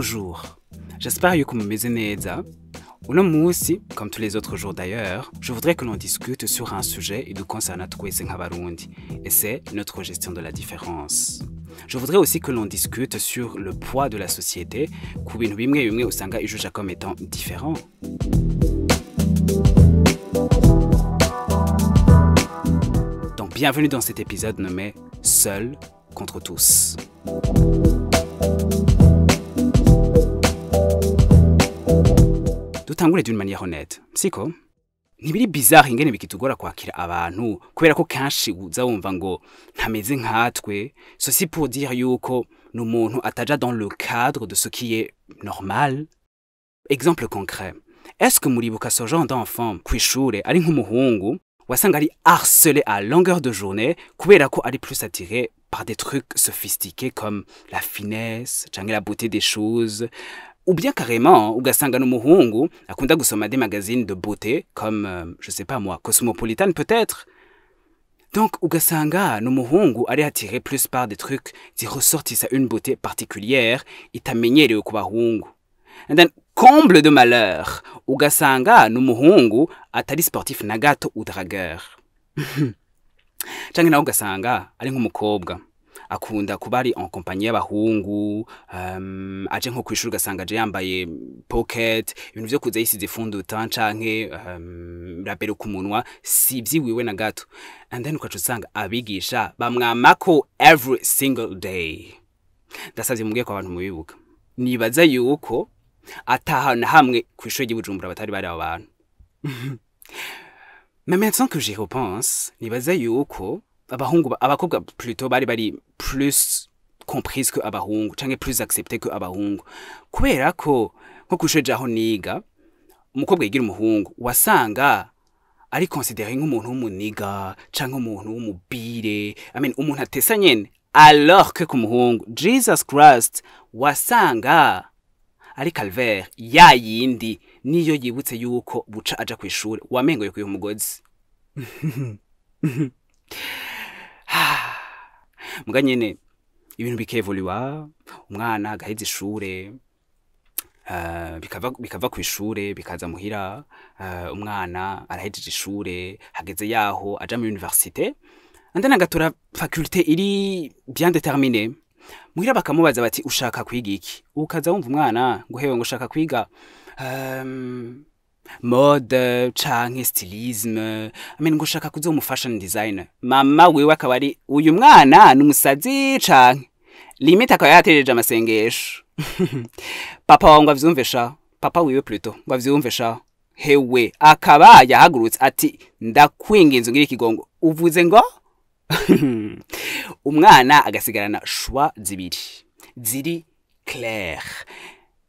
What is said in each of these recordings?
Bonjour, j'espère yuko mumeze neza. Uno musi, comme tous les autres jours d'ailleurs, je voudrais que l'on discute sur un sujet iduconcerne twese nk'abarundi, et c'est notre gestion de la différence. Je voudrais aussi que l'on discute sur le poids de la société ku bintu bimwe bimwe usanga ijuja comme étant différent. Donc bienvenue dans cet épisode nommé Seul contre tous. Dutangure d'une manière honnête, siko? Ntibiri bizarre ingene bikitugora kwakira abantu kubera ko kenshi uza wumva ngo ntameze nkatwe, ceci pour dire yuko n'umuntu ataja dans le cadre de ce qui est normal. Exemple concret, est-ce que muribuka ce genre d'enfant kw'ishure ari nk'umuhungu wasanga ari harcelé à longueur de journée kubera ko ari plus attiré par des trucs sophistiqués comme la finesse canke la beauté des choses, ou bien carrément ugasanga n'umuhungu akunda gusoma des magazines de beauté comme je sais pas moi, Cosmopolitan peut-être. Donc ugasanga n'umuhungu ari attiré plus par des trucs qui ressortissent à une beauté particulière itamenyerewe ku bahungu. And then comble de malheur, ugasanga n'umuhungu atari sportif na gato ou dragueur. Canke nawe ugasanga ari nk'umukobwa akunda kuba ari en compagnie y'abahungu, aje nko kw'ishuri ugasanga aje yambaye pocket, ibintu vyo kuza yisize fond de teint canke label ku munwa, si vyiwiwe na gato. And then ukaca usanga abigisha bamwamako every single day. Ndasavye mumbwiye ko abantu mubibuka. Nibaza yuko ataha na hamwe kw'ishuri ry'i Bujumbura batari bari abo bantu. Mais maintenant que j'y repense, nibaza yuko abahungu, abakobwa plutôt bari bari plus comprises que abahungu canke plus acceptés que abahungu, kubera ko nko kw'ishure aho niga umukobwa yigira umuhungu wasanga ari considéré nk'umuntu w'umuniga canke umuntu w'umubire, I mean umuntu atesa nyene, alors que ku muhungu Jesus Christ wasanga ari calvaire ya yindi niyo yibutse yuko buca aja kw'ishure wamengo yo kwiha umugozi. Muga nyene ibintu bikevoluwa, umwana agaheza ishure, bikava kw'ishure bikaza muhira, umwana arahejeje ishure hageze yaho aja mu université, and then agatora faculté iri bien déterminée. Muhira bakamubaza bati ushaka kwiga iki? Ukaza wumva umwana ngo hewe ngo ushaka kwiga mode canke stylisme, I mean ngo ushaka kuzoba umu fashion designer. Mama wiwe akaba ari uyu mwana n'umusazi canke limite akaba yatereje amasengesho. Papa wawe ngo avyumve sha, papa wiwe plutôt ngo avyumve sha, hewe akaba yahagurutse ati ndakwinginze ungire ikigongo, uvuze ngo umwana agasigarana choix zibiri ziri claire,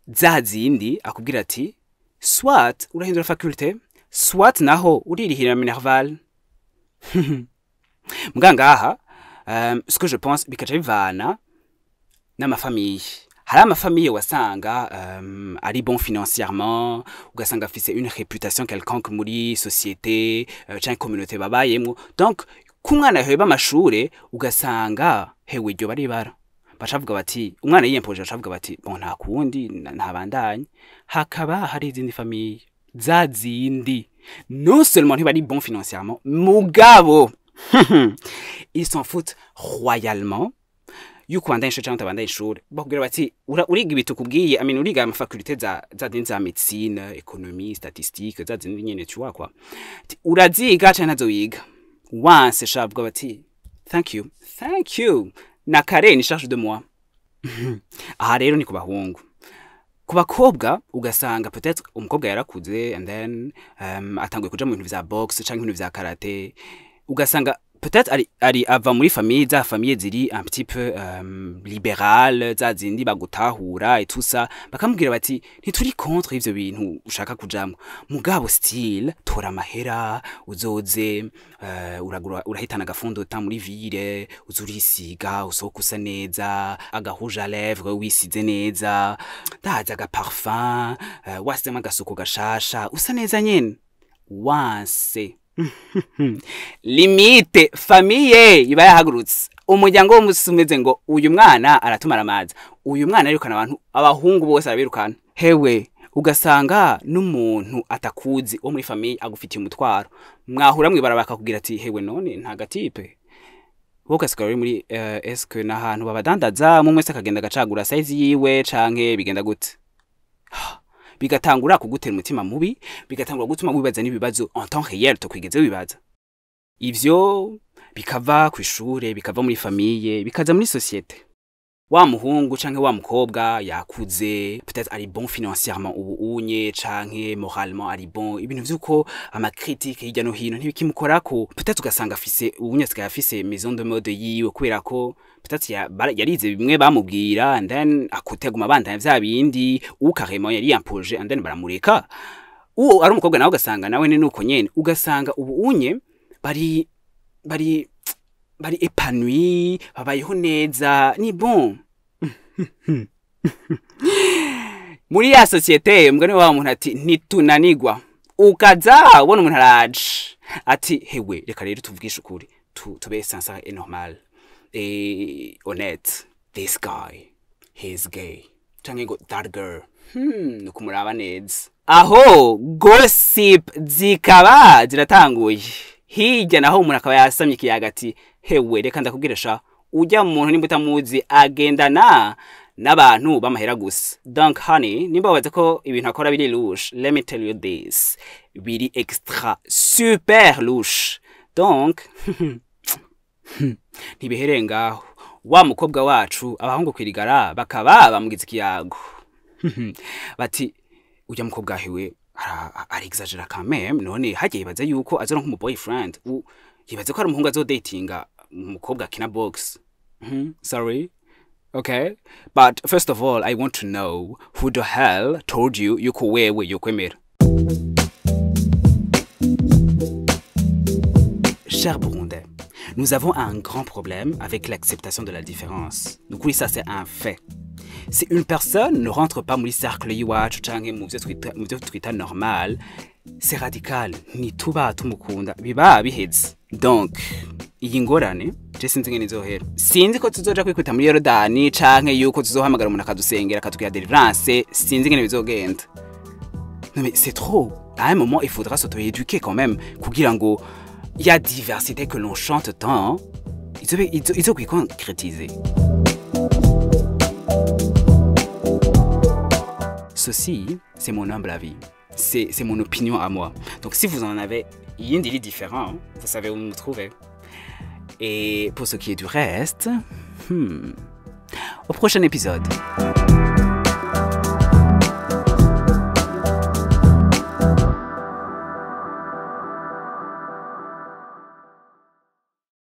za zindi akubwira ati soit urahindura faculté, soit naho uririhira minerval. Muga ngaha, ce que je pense bikaca bivana n'amafamiye. Hari amafamiye wasanga ari bon financièrement, ugasanga afise une réputation quelconque muri société, canke communauté babayemwo. Donc kumwana yaheba amashure ugasanga hewe iryo baribara bacavuga bati umwana yiyempoje, bacavuga bati bon nta kundi ntabandanye. Hakaba hari izindi famille za zindi non seulement ntibari bon financièrement, mugabo ils s'en foutent royalement yuko bandanye ishure canke batabandanye ishure. Bakubwira bati uriga ibi tukubwiye, I mean uriga ama faculté za zindi za médecine, économie, statistique, za zindi nyene tu vois quoi, uraziga canke ntazo wiga. Wanse shabwa bati thank you, thank you, na kare ni charge de moi. Aha rero ni ku bahungu. Ku bakobwa ugasanga peut-être umukobwa yarakuze and then atanguye kuja mu bintu vya boxe canke ibintu vya karate, ugasanga peut-être ari ava muri famille za famille ziri un petit peu libérale, za zindi bagutahura et tout ça, bakamubwira bati ntituri contre ivyo bintu ushaka kujamwo, mugabo style tora amahera uzoze, uragura urahitana agafundo ta muri ville, uzurisiga usohoka usa neza, aga rouge à lèvres wisize neza, ndaza aga parfum, wasizemo agasuko gashasha usa neza nyene. Wanse limite famille iba yahagurutse Umuryango wose umeze ngo uyu mwana aratumara amazi, uyu mwana arirukana abantu, abahungu bose arabirukana. Hewe, ugasanga n'umuntu atakuzi wo muri famille agufitiye umutwaro. Mwahura mw'ibarabara akakubwira ati: "Hewe, none nta gatipe?" Wowe ugasigara uri muri eske n'ahantu babadandaza, umwe wese akagenda agacagura size yiwe, canke bigenda gute? Bigatangura kugutera umutima mubi, bigatangura gutuma wibaza n'ibibazo en temps réel tokwigeze wibaza. Ivyo bikava kw'ishure, bikava muri famille, bikaza muri société. Wa muhungu canke wa mukobwa yakuze, peut-être ari bon financièrement ubu unye, canke moralement ari bon, ibintu vy'uko ama critique hirya no hino ntibikimukorako. Peut-être ugasanga afise ubunye asigaye afise maison de mode yiwe, kubera ko peut-être yarize bimwe bamubwira, and then akuteguma abandanya vya bindi, ou carrément yari imposé and then baramureka. Uwo ari umukobwa nawe ugasanga nawe ni nuko nyene, ugasanga ubu unye bari épanoui, babayeho neza, ni bon muri ya société. Mbwa wa muntu ati ntitunanigwa, ukaza ubona umuntu araje ati: "Hewe, reka rero tuvugishe ukuri, tube sincère et normal et honnête, this guy, he's gay," canke ngo "that girl, nukumuraba neza." Aho gossip zikaba ziratanguye hirya, naho umuntu akaba yasamye ikiyaga ati: "Hewe, reka ndakubwira sha, ujya mu muntu nimba utamuzi agendana n'abantu b'amahera gusa. Donc honey, nimba wabaza ko ibintu akora biri louche, let me tell you this, biri extra super louche." Donc ntibihereye ngaho, wa mukobwa wacu abahungu kwirigara bakaba bamugize ikiyago bati: "Ujya mukobwa hiwe ari exagera quand même. None hagiye yibaza yuko azoronka umu boyfriend, yibaza ko ari umuhungu azodatinga umukobwa akina box?" Sorry. Okay, but first of all, I want to know who the hell told you yuko wewe yokwemera. Chers Burundais, nous avons un grand problème avec l'acceptation de la différence. Donc oui, ça c'est un fait. Si une personne ne rentre pas muri cercle y'iwacu canke mu vyo twita normal, c'est radical, ntituba tumukunda, biba biheze. Donc iyi ngorane je sinzi ingene izohera, sinzi ko tuzoja kwikubita muri Yorodani canke yuko tuzohamagara umuntu akadusengera akatubwira délivrance, sinzi ingene bizogenda. Non mais c'est trop. À un moment, il faudra s'auto-éduquer quand même kugira ngo ya diversité que l'on chante tant izo kwiconcrétiser. Ceci, c'est mon humble avis. C'est mon opinion à moi. Donc si vous en avez iyindi iri différent, vous savez où me trouver. Et pour ce qui est du reste, au prochain épisode.